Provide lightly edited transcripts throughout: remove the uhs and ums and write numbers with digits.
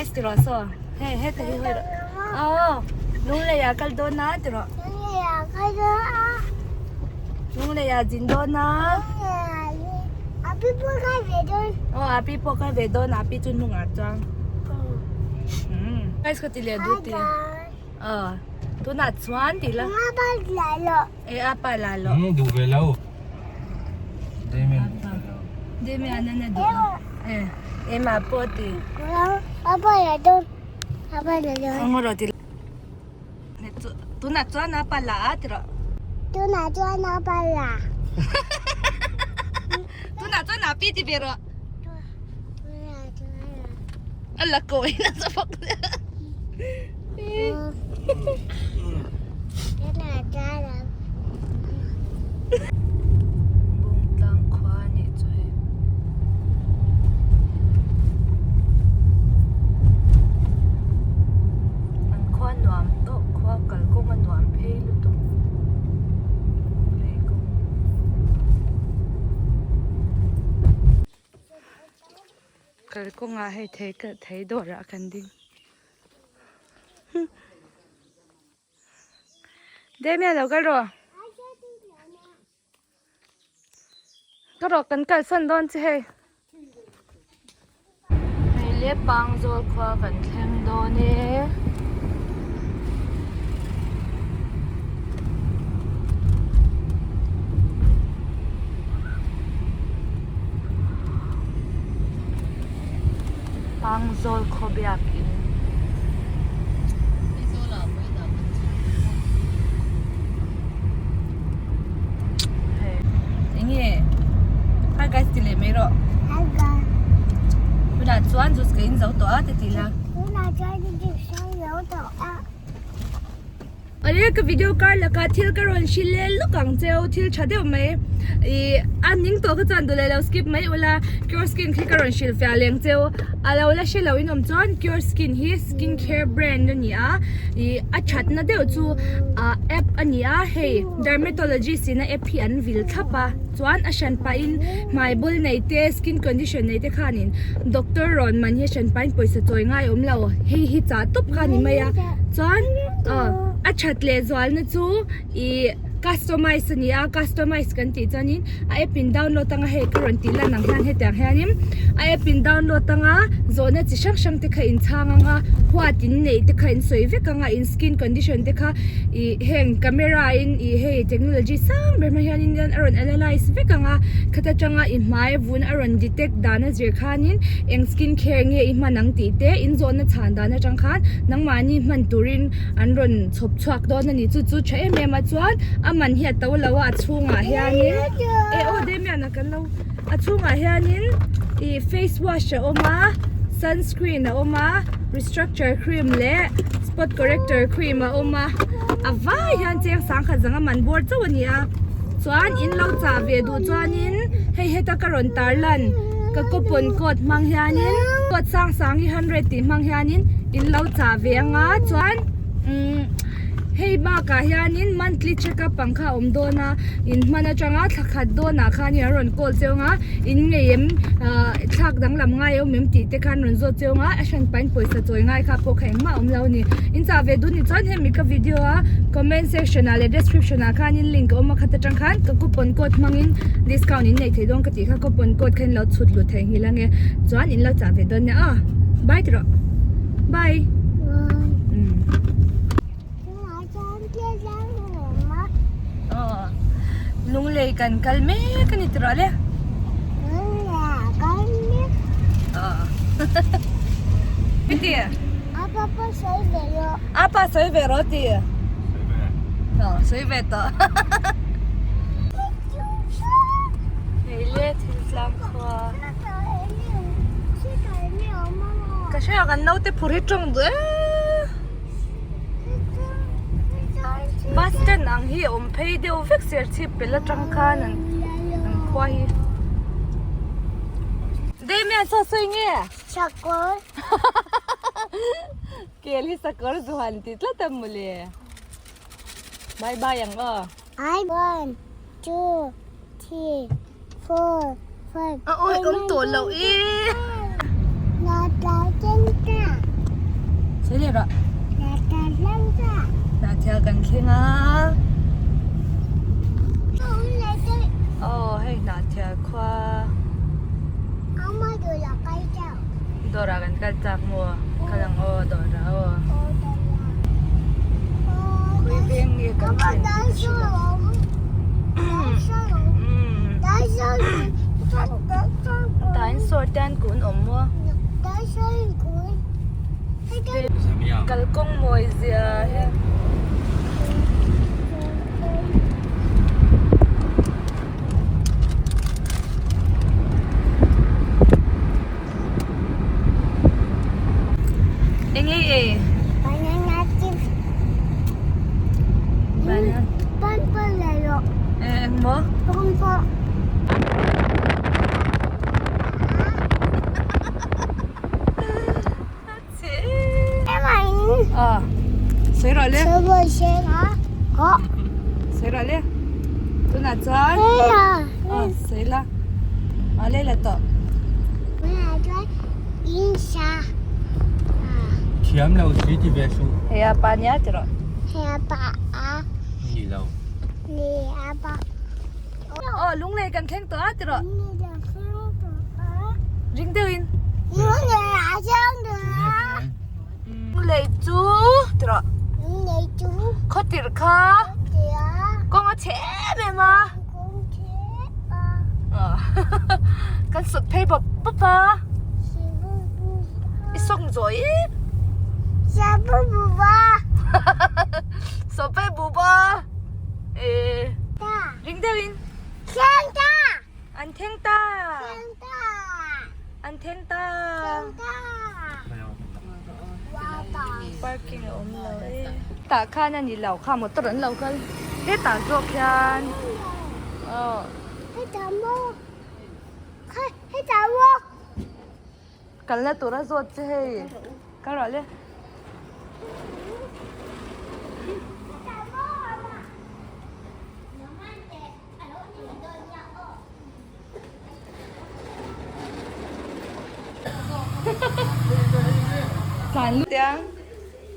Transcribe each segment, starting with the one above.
guys ti rawh saw hei heta hi hawi rawh aw lunglei ah kal dawn a ti rawh Lunglei ah kal dawn a lunglei ah zin dawn a a pi pawh kal ve dawn aw a pi pawh kal ve dawn a pi chu hnungah chuan guys ka ti leh duh ti aw tunah chuan ti la e a pa la lo duh ve lo Damien Damien a na duh e e ma pawh ti a pa la dawn a pa la dawn angawh ti tunah chuan a pa la a ti rawh tunah chuan a pa la tunah chuan a pi ti ve rawh a la kawi nasa bawk Bungtlang khua a nih chu hei. An khua nuam tawp khua kalkawng a nuam phei lutuk lei kawng. Kalkawngah hei thei thei dawrah kan ding. Damian lo kal rawh. Ka rawh kan kalsan dawn che hei. Hei le Pangzawl khua kan thleng dawn e. Pangzawl khaw biakin. Enge Hi guys ti leh mai rawh. Hi guys. Tunah chuan juice ka in zo tawh a ti ti la. Tunah chuan juice ka in zo tawh a. Awle ka video kar lakah thil ka rawn hrilh leh lawk ang cheu thil tha deuh mai ih a ning tawh kha chuan duh leh lo skip mai ula cure skin khi ka rawn hrilh fiah leng cheu a lo la hre lo in awm chuan cure skin hi skin care brand a ni a ih a that na deuh chu ah app a ni a hei dermatologist in a app hi an vil thlap a chuan a hran pah in hmai bul nei te skin condition nei te khan in doctor rawn man hi a hran pah in pawisa chawi ngai awm lo hei hi chah tawp kha a ni mai a chuan aw a that leh zual na chu ih customize a ni a customize kan tih chuanin a app in download anga hei ka rawn tih lan ang hian hetiang hianin a app in download anga zawhna chi hrang hrang te kha in chhang anga huat in neih te kha in sawi vek anga in skin condition te kha ih heng camera in ih hei technology sang ber hmang hianin a rawn analyse vek anga khata tanga i hmai vun a rawn detect dan a zir khanin eng skin care nge i hman ang tih te in zawhna chhan dan atang khan nangmahni hman turin an rawn chhawp chhuak dawn a ni chu chu tha em em a chuan a man hi a to lo a a chhungah hianin eh aw Damian a kan lo a chhungah hianin ih face wash a awm a sunscreen a awm a restructure cream leh spot corrector cream a awm a a vai hian cheng sangkhat zanga man bawr chauh a ni a chuan in lo chah ve duh chuanin hei heta ka rawn tar lan ka coupon code hmang hianin code sang sang hi hundred tih hmang hianin in lo chah ve anga chuan umm hei bakah hianin monthly check up ang kha a awm dawn a in hman atanga thla khat dawnah khanin an rawn call cheu anga in ngei em ah thlak danglam ngai a awm em tih te khan rawn zawt cheu anga a hran pahin pawisa chawi ngai kha pawh kha engmah a awm lo a ni in chah ve duh ni chuan hemi ka video a comment section ah leh description ah khanin link a awm a khat atang khan ka coupon code hmangin discount in nei thei dawn ka tih kha coupon code kha in lo chhut lut thei nghilh ange chuan in lo chah ve dawn nia aw bye ti rawh bye Lunglei kan kal mek a ni tih rawh le Apa sawi ve rawh ti sawi ve tawh hei le thil tlang khua ka hria kan naute phur hi tawng duh eee bus stand ang hi a awm phei deuh vek serchhip pel atang khan an khua hi Damian saw sawi nge Sakawr Kel hi sakawr zuhan ti tlat a mawle bye bye ang aw I 1 2 3 4 5 A awi awm tawh loh e. rawh. Hnahthial kan thleng a. Aw hei Hnahthial khua. Dawrah kan kal chak maw? Kal ang aw dawrah aw. Khawi veng nge kan thlen tih ka hre lo. Dinosaur te an kun awm maw? Kalkawng mawi zia hi. Eng ei ei? Banana chips. Banana. Purple leh rawh. Eng maw? Purple. À, sawi rawh le. Sawi rawh le. Tunah chuan ah sawi la. Ah le la tawh. Thiam lo si ti ve su. Hei a pa nia ti rawh. Hei a pa a. Ni lo. Ni a pa. Aw lunglei kan thleng tawh a ti rawh. Ring deuhin. Lunglei chu ti rawh. Khaw tirh kha kawng a chhe em em a. Kan sawt phei bawp bawp a. I sawk zawi em. Sawt phei bawp a. Ring deuhin. Thleng ta! An thleng ta! Thleng ta! An thleng ta! Thleng ta! Parking a awm lo e. Tah khan a ni lo kha motor an lo kal hetah zawk hian aw. Hetah maw? Kha hetah maw? Kalna tur a zawt che hei. Kal rawh le. Tlan lut ang.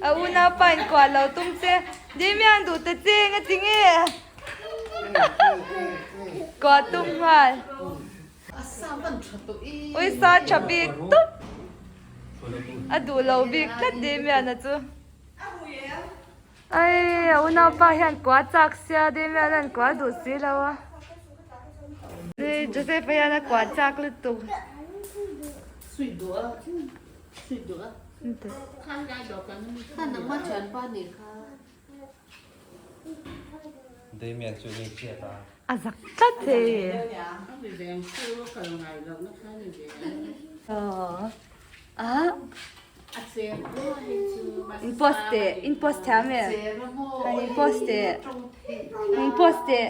A unaupa in kuah lo tum che. Damian duh ta che eng a ti nge? Kuah tum nghal. Ui sa tha bik tup a duh lo bik tlat Damian-a chu. Ai a unaupa hian kua chak sia Damian an kua duh si lo a. Joseph-a hian a kua chak lutuk. Damian chu hei hriat a. A zak tlat hei. In post teh, in post thiam e. Han in post teh. In post teh.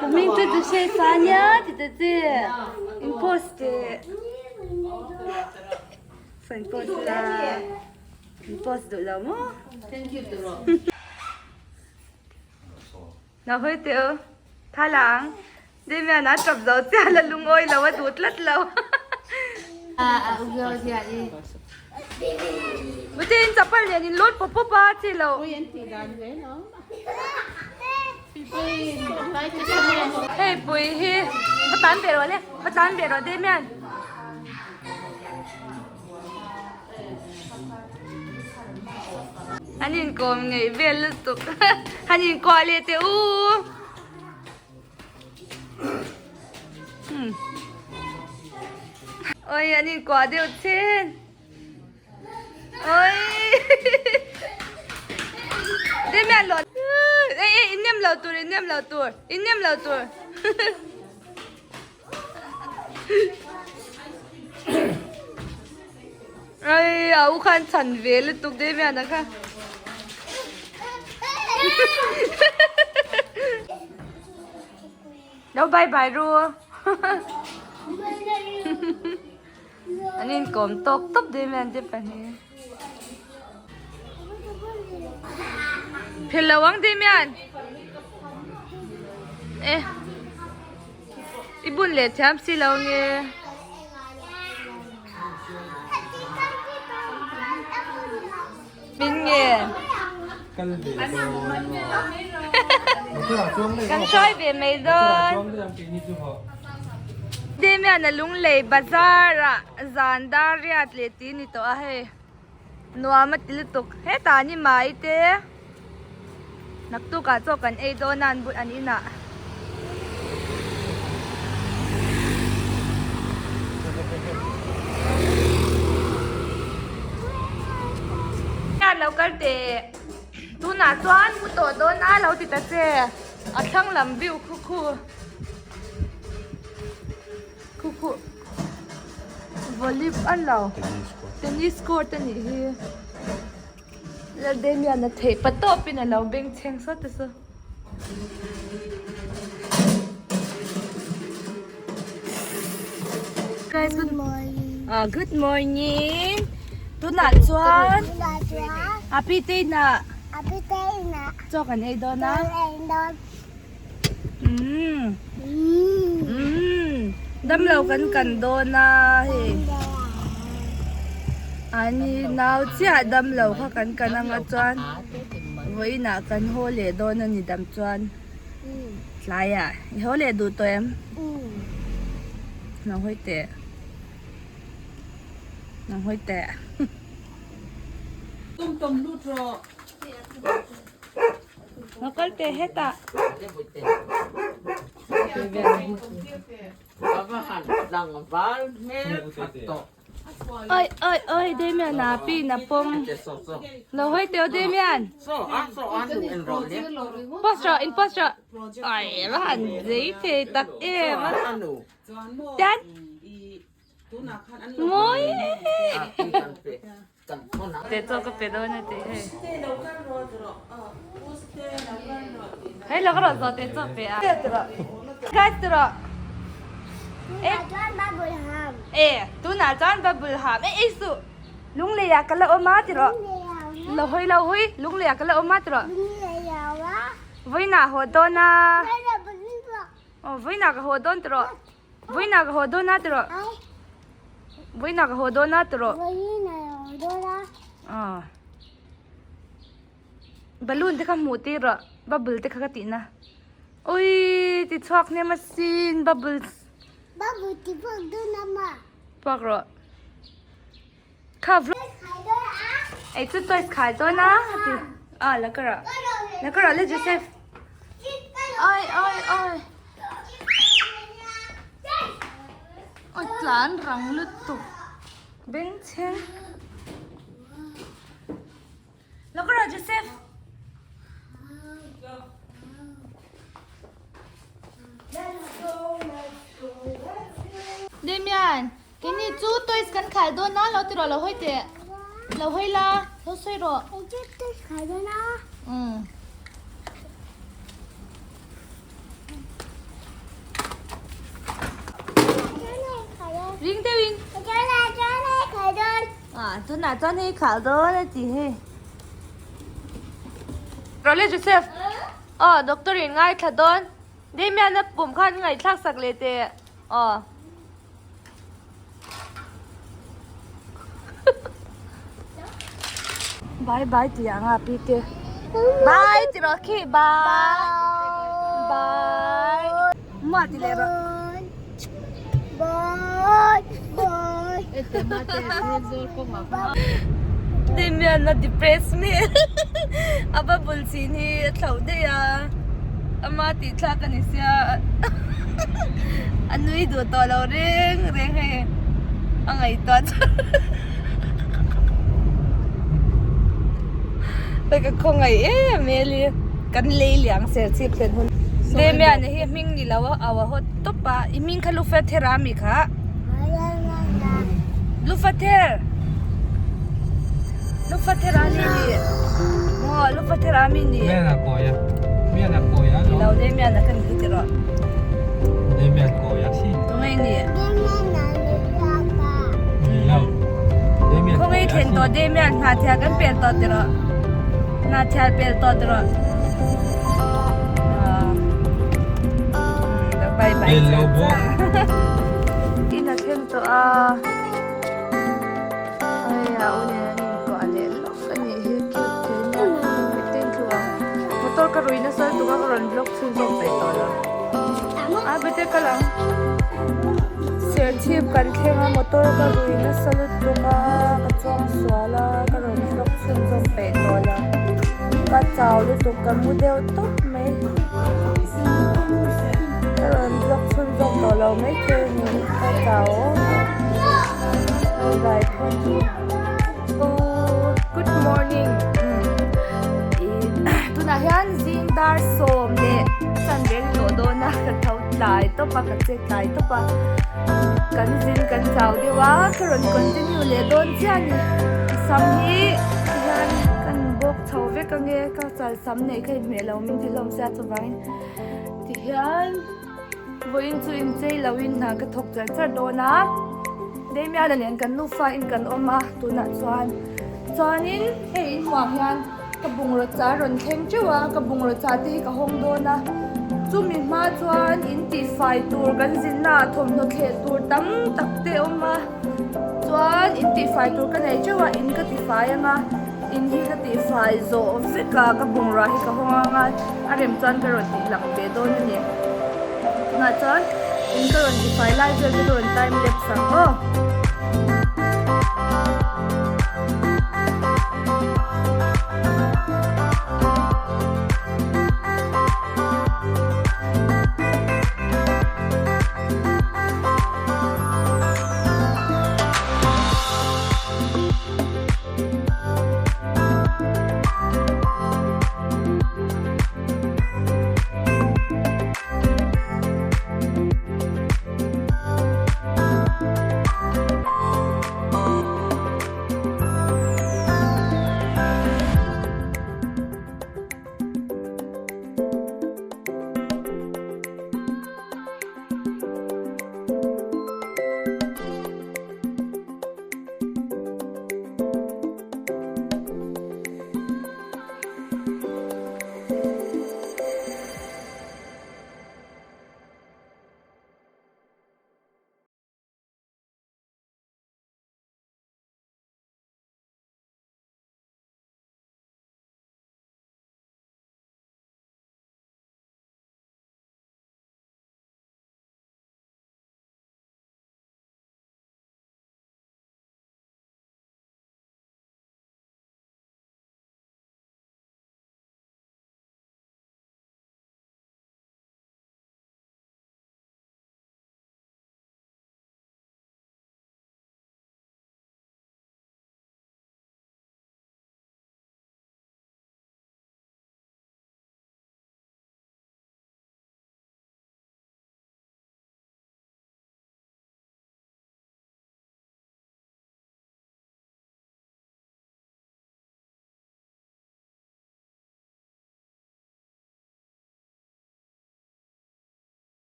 Ka hming chu chu hre sa nia ti ta che. In post teh. In post la. In post duh lo maw? Thank you tiraw. Na hawi teh u. Tha lang. Damian a tap zo chiah la lungawi lo a duh tlat lo. Mute in chapal nen in load pawp pawp a chi lo. Hei pui hi va tan ve rawh le va tan ve rawh Damian. An inkawm ngeih vel lutuk han inkuah leh teh u oi an inkuah deuh chen oi Damian lawh ei ei in nem lo tur in nem lo tur in nem lo tur. Ai a u khan chhan ve lutuk Damian a kha. Lo bye bye ru. An inkawm tawk tawp Damian te pahnih. Phel lo ang Damian. Eh. I bun leh thiam si lo nge. Min nge. Kal ve dawn. Motor ah chuang daih Kan hruai ve mai dawn. Motor ah chuang daih ang keini chu hawh. Damian a lunglei bazar ah zan dar riat leh tih ni tawh a hei. Nuam a ti lutuk. Hetah ni mai te. Naktuk ah chaw kan ei dawn a an bul an inah. Hian lo kal teh tunah chuan mu tawh dawn a lo ti ta che a thlang lam view khu khu khu khu volley a lo tennis court a nih hi. Laldemian a theih pa tawpin a lo beng chheng sawt a saw. Guys, good morning. Ah, good morning. Tunah chuan Api te inah Api te inah chaw kan ei dawn a. Chaw kan ei dawn. Umm. Umm. Damlo kan kan dawn a hei. Ani nau chiah damlo kha kan kan anga chuan vawiinah kan haw leh dawn a ni dam chuan tlaiah i haw leh duh tawh em? Nang hawi teh. Nang hawi teh. Tum tum lut rawh. Lo kal teh hetah. Oi oi oi Damian a pi na pawm. Lo hawi teh aw Damian. Post rawh in post rawh. Ai va han zei thei tak em a. Tian. Mawi e. Te chaw ka pe dawn a tih hei. Hei lo ka rawn zawh te chaw pe a. Guys ti rawh. E tunah chuan bubble ham e ei suh. Lunglei ah ka la awm a ti rawh. Lo hawi lo hawi lunglei ah ka la awm a ti rawh. Vawiinah haw dawn a. Aw vawiinah ka haw dawn ti rawh. Vawiinah ka haw dawn a ti rawh. Vawiinah ka haw dawn a ti rawh. Vawiinah ka haw dawn a. Aw. Balloon te kha hmuh tir rawh. Bubble te kha ka tihna. Ui ti chhuak hnem asin bubbles. Bubble ti puak dawn a ma. Puak rawh. Kha vlog. Ei chu toys khai dawn a ti. Ah la ka rawh. La ka rawh le Joseph. Oi oi oi. Oi tlan rang lutuk. Bengchheng. La ka rawh Joseph. Damian. Keini chu toys kan khal dawn a, lo ti rawh, lo hawi teh, lo hawi la, lo sawi rawh. Kei chu toys khal dawn a. Umm. Ring deuhin. Ah, tunah chuan hei khal dawn a ti hei. Rawh le Joseph. Aw, doctor in ngaithla dawn. Damian a pum khan ngaihthlak sak leh teh. Aw. Bye bye tih ang a pi te. Bye ti rawh khi bye. Bye. Mua ti leh rawh. Bye. Bye. Damian a depress hmel. A bubble chin hi a thlauh daih a. Ama tih thlak a ni sia. A nui duh tawh lo reng reng hei a ngaihtuah chu hei ka khawngaih em em hi kan lei liang ser chhip thlen hun Damian hi hming ni lo a au a haw tawp a i hming kha Lufather a mi kha Lufather Lufather a ni ni maw Lufather a mi ni Mian a kawi a Mian a kawi a Ni lo Damian a kan hi ti rawh Damian kawi a si Tungai ni Ni lo Damian Khawngai thlen tawh Damian hna thial kan pel tawh ti rawh hna thial pel tawh ti rawh Bye bye Pel lo bawk In a thleng tawh a Hei a u nen an inkuah leh lawk a nih hi. Te kal ang. Serchhip kan thleng a motor ka rui nasa lutuk a ka chuang sual a ka rawn vlog chhunzawm peih tawh lo ka chau lutuk ka mu deuh tawp mai ka rawn vlog chhunzawm tawh lo mai thei a ni ka chau bye bye good morning tunah hian zing dar sawm leh chanve ni tawh dawn a ka tho tlai tawp a ka che tlai tawp a kan zin kan chau deuh a ka rawn continue leh dawn chiah a ni sam hi tihian kan bawk chho vek ange ka chal sam neih kha inhmeh lo min ti hlawm sia chuvangin tihian vawiin chu inchei loin hna ka thawk char char dawn a Damian-a nen kan nufa in kan awm a tunah chuan chuanin hei inhmuh ah hian Ka bungraw cha rawn thleng teuh a, ka bungraw cha te hi ka hawng dawn a, chumi hma chuan in tihfai tur kan zinna ah thawmhnaw thleh tur tam tak te a awm a, chuan in tihfai tur ka nei teuh a, in ka tifai ang a, in hi ka tihfai zawh vek a, ka bungrua hi ka hawng ang a, a rem chuan ka rawn tih lang ve dawn a ni. Tunah chuan in ka rawn tifai lai vel te ka rawn time lapse ang aw.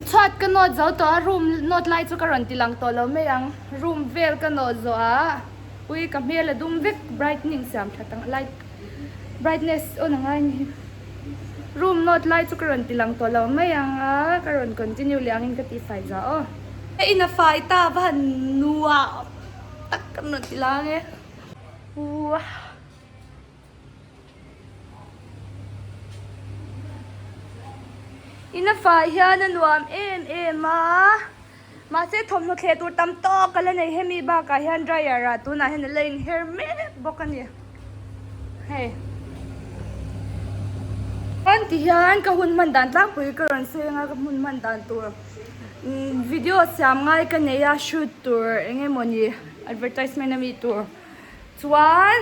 Chhuat ka nawt zo tawh a, room nawt lai chu ka rawn ti lang tawh lo mai ang. Room vel ka nawt zawh a, ui ka hmel a dum vek brightening siam that ang light brightness on a ngai ni. Room nawt lai chu ka rawn ti lang tawh lo mai ang a, ka rawn continue leh angin ka tih fai za aw. In a fai ta va han nuam tak ka rawn ti lang e. Wah. Ina fai hian a nuam em em a, mahse thawmhnaw thleh tur tam tawk a la nei hemi bakah hian dryer ah tunah hian a la inher mek bawk a ni hei chuan ti hian ka hun hman dan tlangpui ka rawn sawi anga ka hun hman dan tur video siam ngai ka nei a shoot tur eng emawni advertisement ami tur. Chuan.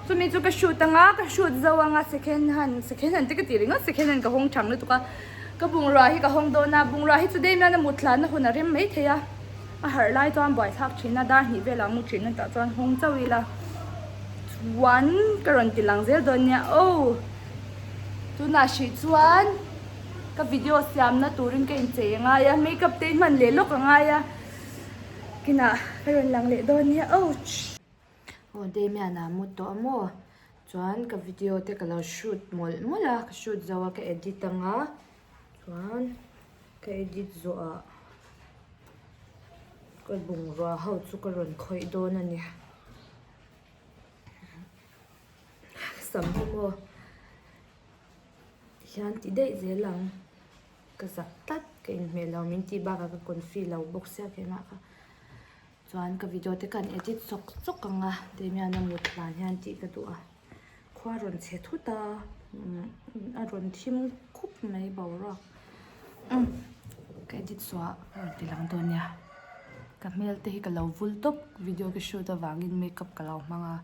Chumi chu ka shoot anga, ka shoot zo anga second hand, second hand te ka ti ringawt, second hand ka hawng thang lutuk a. Ka bungrua hi ka hawng dawn a, bungrua hi chu dei mian a mut hlan a hun a rem mai thei a. A harh lai chuan buaithlak thin a, dar hnih velah mu thin a tah chuan hawng chauh ila. Chuan ka rawn ti lang zel dawn nia aw. Tunah hrih chuan ka video siamna turin ka inchei a ngai a, makeup te hi hman leh lawk a ngai a. Kinah ka rawn lang leh dawn nia aw. Aw Damian a mu tawh a maw? Chuan ka video te ka lo shoot mawlh mawlh a, ka shoot zo a ka edit ang a, chuan ka edit zawh ah ka bungrua ho chu ka rawn khawih dawn a ni. Sam hi maw hian ti daih zel ang ka zak tlat ka inhmeh lo min tih bakah ka confi lo bawk sia keimah kha. Chuan ka video te kan edit chawk chawk ang a, Damian a mut hlan hian tih ka duh a, khua a rawn chhe thut a, a rawn thim khup mai boruak umm ka edit suah a rawn ti lang dawn nia, ka hmel te hi ka lo vul tawp video ka shoot avangin makeup ka lo hmang a.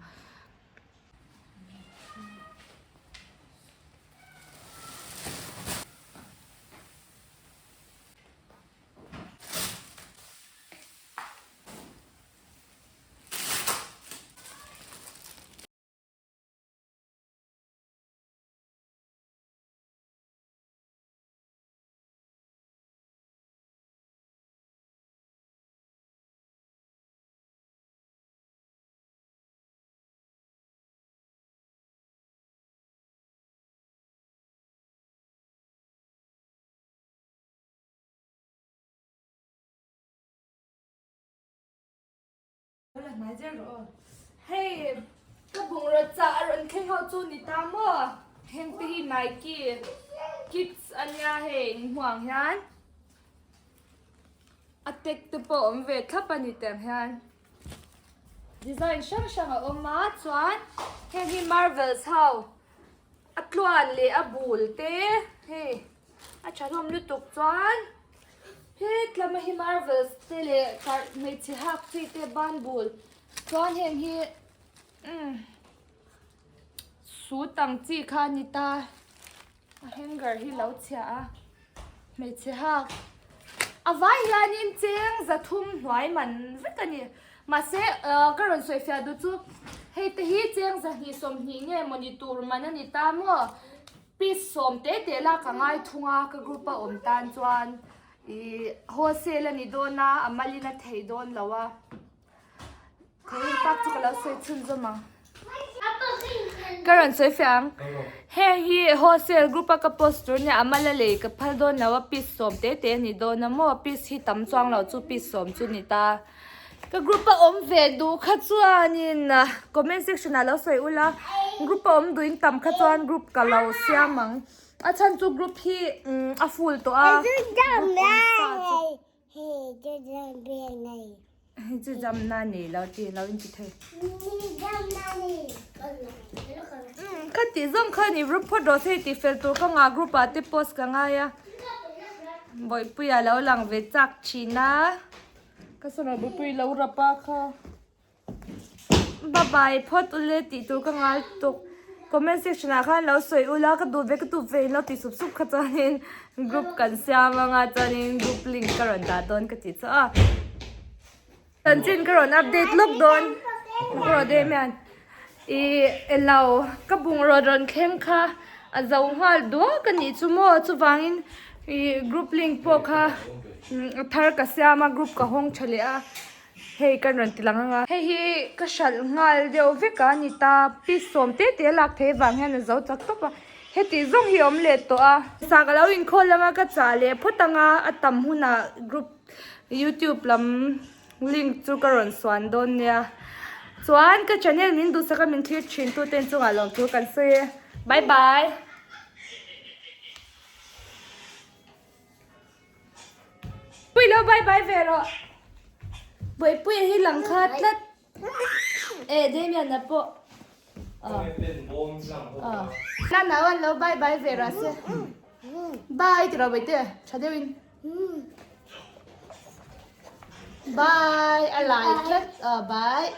Hei ka bungraw chah a rawn thleng ho chu ni ta maw heng te hi Nike kicks a nia hei inhmuh ang hian a tag te pawh a awm ve thlap a ni tiang hian design hrang hrang a awm a chuan heng hi marvels ho a tluan leh a bul te hei a tha hlawm lutuk chuan het lama hi marvels te leh kar hmeichhe hak chi te ban bul chuan heng hi umm suit ang chi kha a ni ta a hanger hi lo chhia a hmeichhe hak a vai hianin cheng zathum hnuai man vek a ni mahse ah ka rawn sawi fiah duh chu hei te hi cheng zahnih sawmhnih nge mawni tur man a ni ta maw. Piece sawm te te lak a ngai thung a, ka group a awm tan chuan ih wholesale a ni dawn a, a malin a thei dawn lo a, thei tak chu ka lo sawi chhunzawm ang. Ka rawn sawi fiah ang, heng hi wholesale group a ka post tur nia a mal a lei ka phal dawn lo a, piece sawm te te a ni dawn a maw, piece hi tam chuang lo chu piece sawm chu ni ta. Ka group a awm ve duh kha chuanin comment section ah lo sawi ula group a awm duhin tam kha chuan group ka lo siam ang a chhan chu group hi a full tawh a hei chu jamna nei lo tih lo in ti thei kha tih zawng kha ni group phawt rawh se tih fel tur ka ngah group ah te post ka ngai a bawihpuia lo lang ve chak thin a. Ka sana bupui lo rap a kha. Bye bye phawt ule tih tur ka ngai tawk. Comment section ah khan lo sawi ula ka duh ve ka duh ve in lo ti sup sup kha chuanin group kan siam anga chuanin group link ka rawn dah dawn ka ti chu a. Chanchin ka rawn update lawk dawn. Ka rawn em hian ih elo ka bungraw rawn thleng kha a zo nghal duak a nih chu maw chuvangin ih group link pawh kha a thar ka siam a group ka hawng tha leh a hei kan rawn ti lang ang a hei hi ka hralh nghal deuh vek a ni ta piece sawm te te a lak theih avang hian a zo chak tawp a heti zawng hi a awm leh tawh a sa ka lo inkhawm lam a ka chah leh phawt ang a a tam hunah group youtube lam. Link chu ka rawn suan dawn nia. Chuan ka channel min duhsak a min thlir thin tu ten chungah lawm thu kan sawi e. Bye bye. Pui lo bye bye ve rawh. Buaipuia hi lang kha tlat. E Damian a pawh. Na nau an lo bye bye ve rawh se. Bye ti rawh Bawitea tha deuhin. Bye a lai tlat bye.